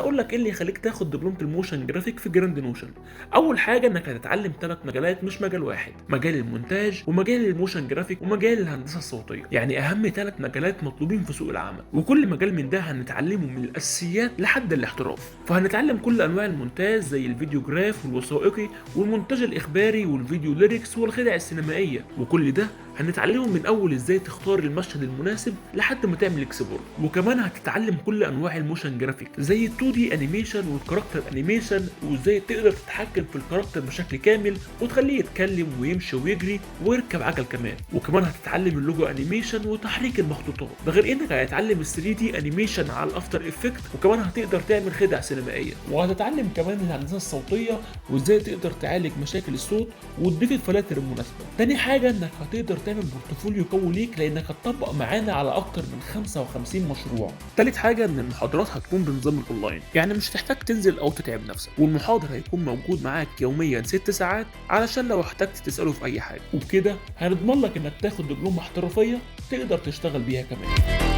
اقول لك ايه اللي يخليك تاخد دبلومه ال motion graphic في Grand Notion. اول حاجة انك هتتعلم 3 مجالات مش مجال واحد: مجال المونتاج ومجال ال motion graphic ومجال الهندسة الصوتيه، يعني اهم 3 مجالات مطلوبين في سوق العمل. وكل مجال من ده هنتعلمه من الاساسيات لحد الاحتراف. فهنتعلم كل انواع المونتاج زي ال videograph والوثائقي والمونتاج الاخباري وال video lyrics والخدع السينمائيه، وكل ده هنتعلمه من اول ازاي تختار المشهد المناسب لحد ما تعمل export. وكمان هتتعلم كل انواع ال motion graphic زي ال 2D animation وال character animation، وازاي تقدر تتحكم في ال character بشكل كامل وتخليه يتكلم ويمشي ويجري ويركب عجل كمان. وكمان هتتعلم ال logo animation وتحريك المخطوطات، ده غير انك هتتعلم ال 3D animation على ال After Effect، وكمان هتقدر تعمل خدع سينمائيه. وهتتعلم كمان الهندسة الصوتية وازاي تقدر تعالج مشاكل الصوت وتضيف الفلاتر المناسبه. تاني حاجة انك هتقدر تعمل portfolio قوي ليك، لانك هتطبق معانا على اكتر من 55 مشروع. تالت حاجة ان المحاضرات هتكون بنظام الاونلاين، يعني مش هتحتاج تنزل او تتعب نفسك، والمحاضر هيكون موجود معاك يوميا 6 ساعات علشان لو احتجت تساله في اي حاجه. وبكده هنضمن لك انك تاخد دبلومه احترافية تقدر تشتغل بيها كمان.